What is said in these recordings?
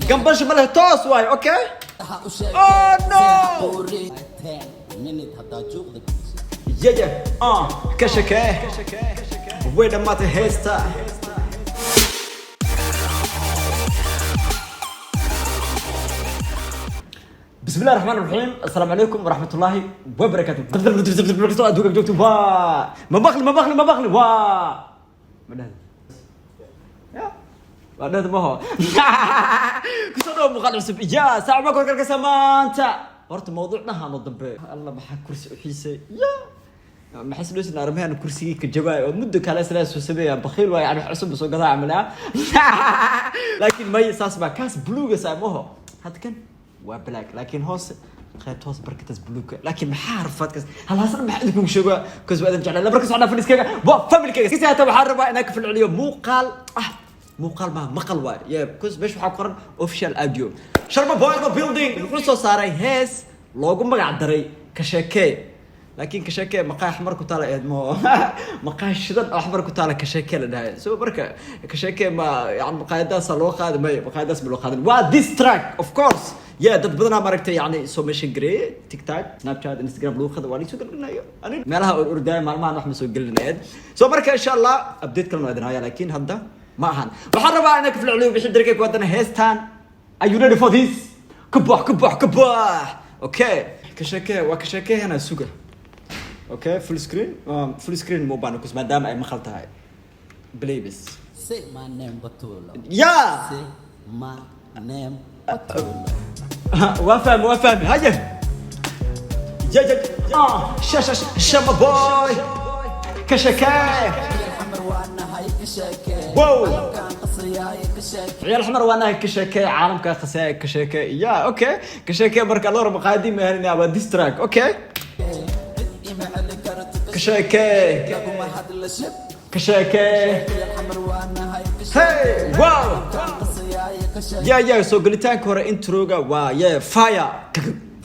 Gambasha ma leh, toos waay. Okay, oh no. 10 minute haddaa juuqda. Yeah, ka shakee, way dhammaatay heesta. بسم الله الرحمن الرحيم، السلام عليكم ورحمة الله وبركاته. أدوك joogto waa ma maqli, ma maqli, ma maqli, waa ma dhahda ya waa dhahda maho. Kusoo dhawo muuqaal cusub ya saac ma korkarkasa. Maanta horta mawduuc dhahaan oo dambe alla maxaa kursi u xiisay ya maxay isdhoosin arrimahan kursigii ka jabaay oo muddo kale isla soo sameeya bakhiil waay, yani wax cusub soo gadaa camalaa, laakiin may saas baa kaas bluega saa maho. Hadda kan waa black, laakiin hoose qaybta hoose barkataas buluuga, laakiin maxaa rafaadkaas hal haasna maxaa idinkugu sheegaa? Kaas waa idin jeclaa. Marka socdaa fadhiiskayga waa familkayga si hata waxaan rabaa inaan ka falceliyo muuqaal ah, muuqaal maa maqal waay, yeah, because meesha waxaa ku qoran official audio. Sharma Boy in the building wuxuu soo saaray hees loogu magac daray Ka Sheekee, laakiin Ka Sheekee maqaax mar ku taala eed mo maqaax shidan oo xmar ku taala Ka Sheekee la dhahay. So marka Ka Sheekee ma yani maqaayadaasa loo qaadi mayo, maqaayadaas ma loo qaadin, waa diss track of course. Yeah, dad badanaa maaragtay yani soo mention gareeye TikTok, Snapchat, Instagram, luuqada waa soo gelinayo ani meelaha or ordaayo maalmahan wax ma soo gelinayeed. So marka insha Allah update kalena waa idin haya, laakiin hadda ma ahan. Waxaan rabaa inaan ka falceliyo wixii darkay ku haddana heestan. Are you ready for this? Ka bax, ka bax, ka bax. Okay, Ka Sheekee waa Ka Sheekeehana suga. Okay, full screen, full screen ma u baahna kus maadaama ay maqal tahay. Play bas. Say my name, Batulo. Yeah. Say my name, Batulo. Waa fahmi, waa fahmi. Haye, ya ya ah sha sha Sharma Boy, Ka Sheekee. Xamar waa nahay, ka sheekee. Wow. Caalamkaan qasriyaay, ka sheekee. Ciyaal xamar waa nahay, ka sheekee, caalamka khasaya, ka sheekee. Ya, okay, Ka Sheekee marka loo rabo qaadi ma helina, waa diss track. Okay. Cid ima celi karto. Ka sheekee. Laguma hadla shib. Ka sheekee. Ciyaal xamar waa nahay, ka Hey, wow. Caalamkaan qasriyaay, ka sheekee. Ya, soo gelitaanka hore introga waa yeah, fire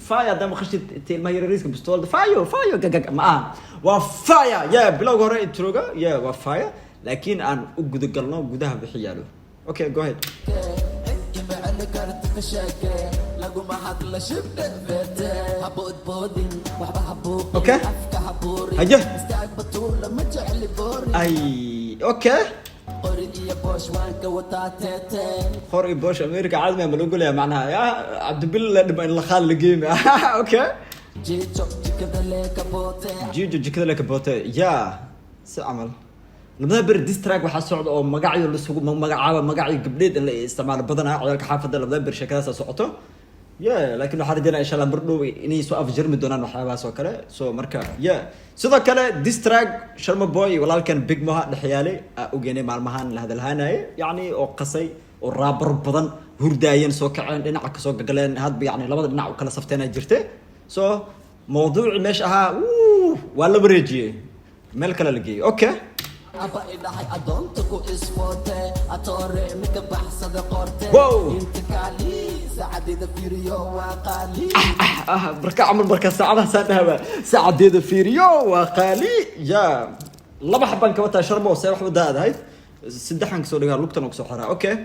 fire. Haddaa maqashid tilmaha yariiska bistoolda, fire fire gagag ma aha, waa fire. Yeah, bilowga hore introga, yeah, waa fire, laakiin aan u gudagalno gudaha wixii yaalo. Okay, go ahead. Cid ima celi karto, ka sheekee, laguma hadla shib dhefete ha boodboodin, waxba ha buuqin. Okay. Afka ha buurin. Haye. Istaag Batuula, ma jecli boorin. Ay, okay. Qori iyo boosh waan ka wataa teete. Qor iyo boosh America caadi ma lagu leeyahay macnaha ya Cabdibil la dhima in la qaal la geeyma. Okay. Jiijo jikada lee ka boote. Jiijo jikada la kaboote ya si camal labada beri diss track waxaa socda oo magacyo lasugu magacaabo, magacyo gabdheed in la isticmaalo badanaa ciyaalka xaafadda. Labada beri sheekadaasa socoto. Yeah, laakiin waxaan rajeynaya insha Allah mar dhow inay soo afjarmi doonaan waxyaabahaas oo kale. So marka yeah, sidoo kale diss track Sharma Boy walaalkan Big Moha dhexyaalay aa ogeynay maalmahan la hadalhaanaye, yacni oo qasay oo raabaro badan hurdaayeen, soo kaceen, dhinaca kasoo gagaleen, hadba yani labada dhinac u kala safteena jirte. So mawduuci meesha ahaa wuu waa la wareejiyey, meel kale la geeyey. Okay. Aba idhahay adoonta ku isfoote atoore midka baxsada qorte. Wow. Inta kaali saacadida fiiriyo waa qaali. Ah, marka camal marka saacadaha saan dhahaba saacadeeda fiiriyo waa qaali ya laba xabaan ka wataa. Sharmo see wax wadaadahay saddexan kasoo dhigaa lugtan oo kasoo xiraa. Okay.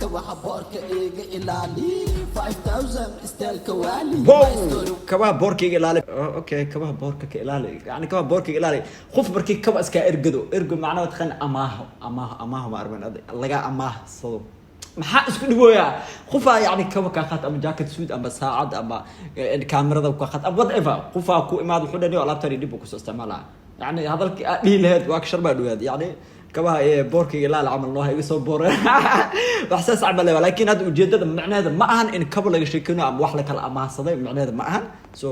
Kawaxa boorka iga ilaali, 5000 isteelka waali. Wow, kabaha boorka iga ilaali. Oh, okay, kabaha boorka ka ilaali, yani kabaha boorka iga ilaali. Qof markii kaba iskaa ergado, ergo macnaha taqaan amaaho, amaaho, amaaho ma arban laga amaahsado, maxaa isku dhibooyaa? Qofaa yani kaba kaa qaat ama jacket suit ama saacad ama kaamirada kaa qaat ama whatever, qofaa ku imaad wuxuu dhani alaabtan dhib uu kusoo isticmaalaa, yani hadalkii aad dhihi lahayd waa ka sharbaa dhawaad, yani kabaha ee boorka iga ilaali camal nooha iga soo boore, wax saas camal leh. Laakiin hadda ujeedada macnaheeda ma ahan in kabo laga sheekeynayo ama wax la kala amaahsaday, macnaheeda ma ahan. So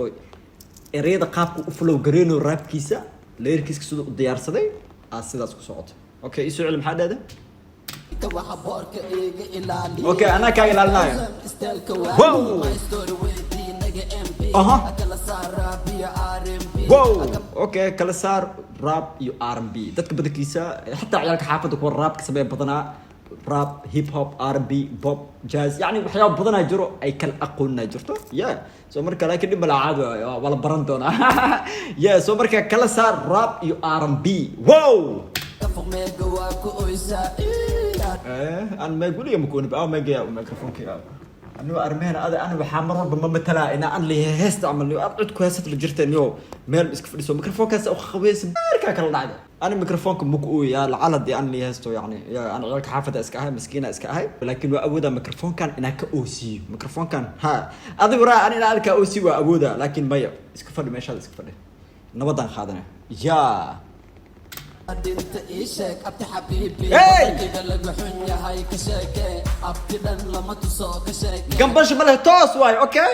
ereyada qaabka u flow gareynayo raabkiisa leerkiiska siduu u diyaarsaday aa sidaas ku socoto. Okay, isoo celi, maxaa dheeda? Kawaxa boorka iga ilaali. Okay, anaa kaa ilaalinayo. Isteelka Wow. waali, my story weydiinaga MB. Aha. Kala saar rap iyo R&B. Wow, okay, kala saar rap iyo R&B. Dadka badankiisa xataa ciyaalka xaafadda kuwa rap ka sameeya badanaa rap, hip hop, R&B, pop, jazz, yani waxyaaba badanaa jiro ay kala aqoonina jirto. Yeah, so marka laakiin dhib malaa, caadi waayo, waa la baran doonaa. Yeah, so marka kala saar rap iyo R&B. Wow. Kafuq meega waa ku oysaa. Eh, aan meeg weliga ma kuunib, ah meegaya microphone. Anigo arrimaheena ada ani waxaa mar walba ma matalaa inaa an leeyahay heesta camal niyo aad cid ku heesat la jirta niyo meel iska fadhiso, mikrofoonkaas u qaweysa baarkaa kala dhacda. Ani mikrofoonka muku ooya lacala dee an leeyahay heesto, yani ya an ciyaalka xaafadda iska ahay, maskiina iska ahay, laakiin waa awoodaa mikrofoonkan inaan ka oosiiyo mikrofoonkan. Ha adigu raa ani inaan ka oosiiyo waa awoodaa, laakiin maya, iska fadhi meeshaada, iska fadhi, nabadaan qaadanaya ya. Dhinta ii sheeg, abti xabiibi. Hey! Wadankayga laga xun yahay ka sheeke, abti dhan lama tuso ka sheeke. Gambasha ma leh, toos waay, okay.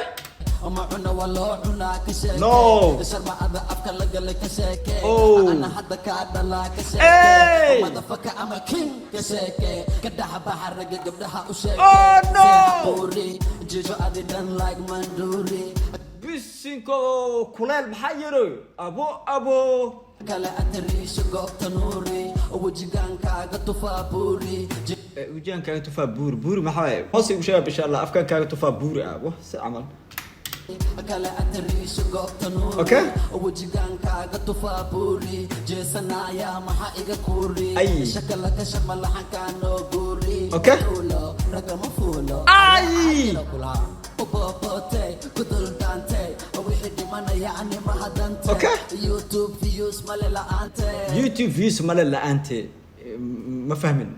Ma cuna waa loo cunaa ka sheeke. No. Sharmacada afka la galay ka sheeke. Oh. Ana hadda kaa dhalaa ka Hey! sheeke. Motherfucker ama king ka sheeke, ka dhex baxa ragga gabdhaha u sheeke. Oh, no! Buuri jijo adi dhan like manduri. Bisinko kuleel maxaa yaro abo abo. Kale atariisha goobta nuuri, wejigaankaaga tufaa buuri. Wajigan kaaga tufaa buuri, buuri maxaa waaye? Hoos igu sheega insha Allah. Afkan kaaga tufaa buuri ah wah si camal. Kale atariisha goobta nuuri. Okay. Wejigaankaaga tufaa buuri, jeesanaya maxaa iga kuuri? Ay. Shakala ka shamalaxankaa noo guuri. Okay. Fuulo ragama fuulo. Ay! Ubobote kuduldaante, wixii dhimanaya ani mahadante. Okay. YouTube views male la'aante. YouTube views male la-aante, ma fahmin.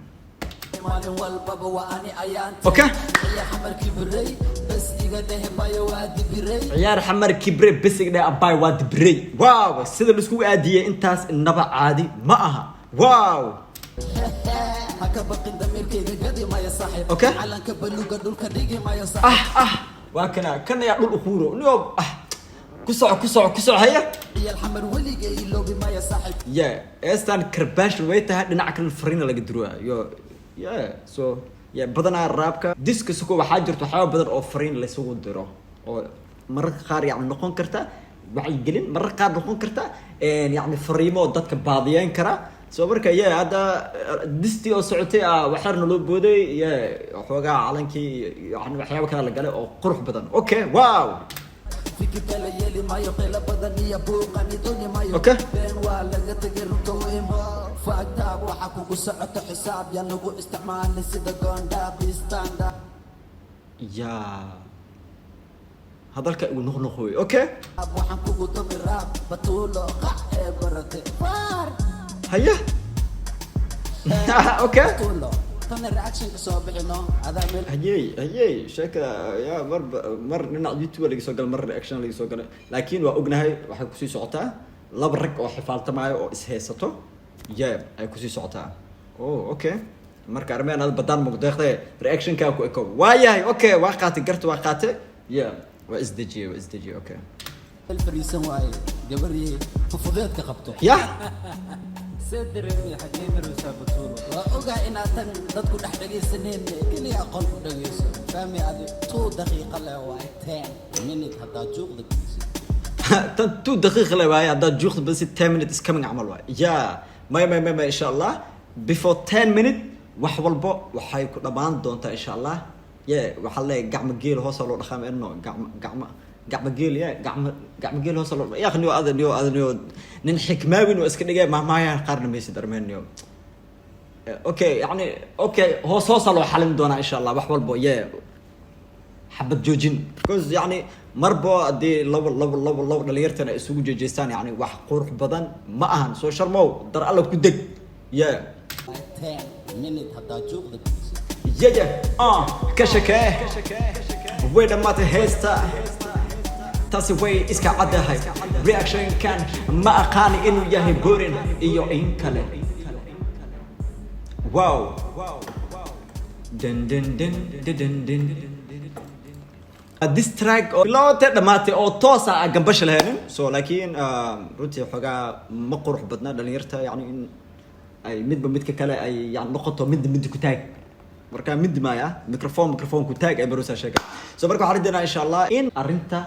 Maalin walbaba waa ani ayaante. Okay. Ciyaar xamar kibrey bas iga dheh bayo waa dibiray. Ciyaar xamar kibre besig dheh abaay waa dibrey. Wow, sida laiskugu aadiyey intaas inaba caadi ma aha, wow. Ha ka baqin damiirkayga gadi maya saaxiib. Okay. Calanka baluga dhulka dhigi maya saaxiib. Ah ah, waa kana kan ayaa dhul ukuuro niyo ah, ku soco, ku soco, ku soco, haya. Ciyaal xamar weligay iloobi maya saaxiib. Yeah, heestan karbaash way tahay, dhinaca kale fariina laga duruwa yo. Yeah, so yeah, badanaa raabka diska suko waxaa jirto waxyaaba badan oo fariin laysugu diro oo mararka qaar yani noqon karta wacyigelin, mararka qaar noqon karta yani fariimo oo dadka baadiyeyn kara. So marka yeah, hadda distii oo socotay ah waxyarna loo booday, yeah, xoogaa calankii yani waxyaaba kale la galay oo qurux badan. Okay, wow. Fikir kala yeeli maayo, qaylo badan iyo buuqani dooni maayo. Okay. Been waa laga tegay, runta u imo faagtaab, waxaa kugu socoto xisaab yaan lagu isticmaalin sida goondhaab stand. Ya, hadalka igu noqnoqoy, okay. Waxaan kugu tumi raab batuulo qac ee barate faar. Haya, okay. Batuulo tana reaction ka soo bixino adaa meel. Hayey hayey, sheekada ya mar mar dhinac YouTube laga soo galay, mar reaction laga soo galay, laakiin waa ognahay waxay kusii socotaa laba rag oo xifaaltamaayo oo ishaysato ya ay kusii socotaa. Oh, okay, marka arrimahan aad badaan muqdeeqde reactionkaa ku eko waayahay. Okay, waa qaatay garta, waa qaatay, ya, waa isdejiyey, waa isdejiyey, okay. Meel fariisan waaye gabaryey fufudeedka qabto. Ya. See dareemay, xagee maraysaa batuulo? Waa ogahay inaad tan dadku dhex dhegaysaneen, keliya aqoon ku dhegayso fahmi adi 2 daqiiqa leh waaye, 10 minute haddaad juuqda gelisid. Tan 2 daqiiq le waaye, haddaad juuqda basi 10 minutes is coming camal waaye. Ya, may may may may, insha Allah before 10 minute wax walbo waxay ku dhammaan doontaa insha Allah. Ye waxaa leeyahay gacmo geel hoosa loo dhaqaama ino gacmo gacmo gacmo geel ya gacmo gacmo geel hoosa loo ya niyo adan niyo adan niyo nin xikmaawin oo iska dhigay mahmaaya qaarna maysid armeen niyo. Okay, yani okay, hoos hoosa loo xalin doonaa insha Allah wax walbo, ye xabad joojin, because yani marba haddii labo labo labo labo dhalinyartana isugu jeejeystaan yani wax qurux badan ma ahan. Soo sharmow dar alla ku deg ye. 10 minute haddaad juuqda gelisid. Yaya ah ka shakee, way dhammaatay heesta, taasi way iska caddahay. Reactionkan ma aqaani inuu yahay borin iyo in kale. Wow, dun dun dun dun dun dun. This track oo bilowtay dhamaatay oo toos ah aan gambasha lahaynin, so laakiin runtii xoogaa ma qurux badna dhalinyarta yani in ay midba midka kale ay yani noqoto mid mid ku taag. Marka mid maaya microphone microphone ku taag ay barusa sheeka. So marka waxaan rajaynaa insha Allah in arrinta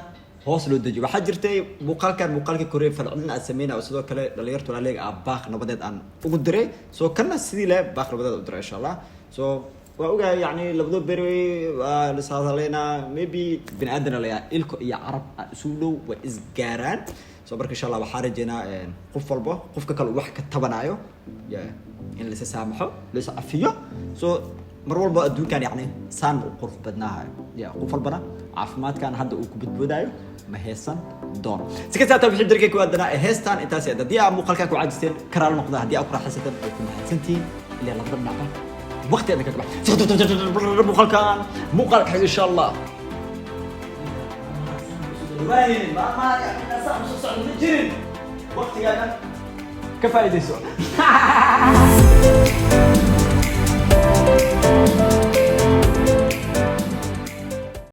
hoos loo dejiyo. Waxaa jirtay muuqaalkan muuqaalkii koreey falcelin aad sameynaya oo sidoo kale dhalinyartu walaaleega ah baaq nabadeed aan ugu diray. So kana sidii le baaq nabadeed u diray insha Allah. So waa ogahay yani labado beri waa lisahadaleynaa, maybe bini aadan layaa ilko iyo carab ah isugu dhow way isgaaraan. So marka insha Allah waxaa rajeynaa qof walba qofka kale uu wax ka tabanayo, yeah, in lasa saamaxo, lasa cafiyo. So Mar walba adduunkan yacni saan u qurux badnaahayo ya qof walbana caafimaadkan hadda uu ku badboodaayo ma heesan doono. Si kasta hataa wixii darkay ku aadanaa ee heestan intaas ahayd. Haddii aad muuqaalkaa ku caajisteen, karaalo noqda. Haddii aad ku raaxaysateen, way ku mahadsantihiin. Ilaa labada dhinacba waqti adag kaga bax muuqaalkan, muuqaalka xiga, insha Allah. Ma jirin waqtigaaga ka faa'iidayso.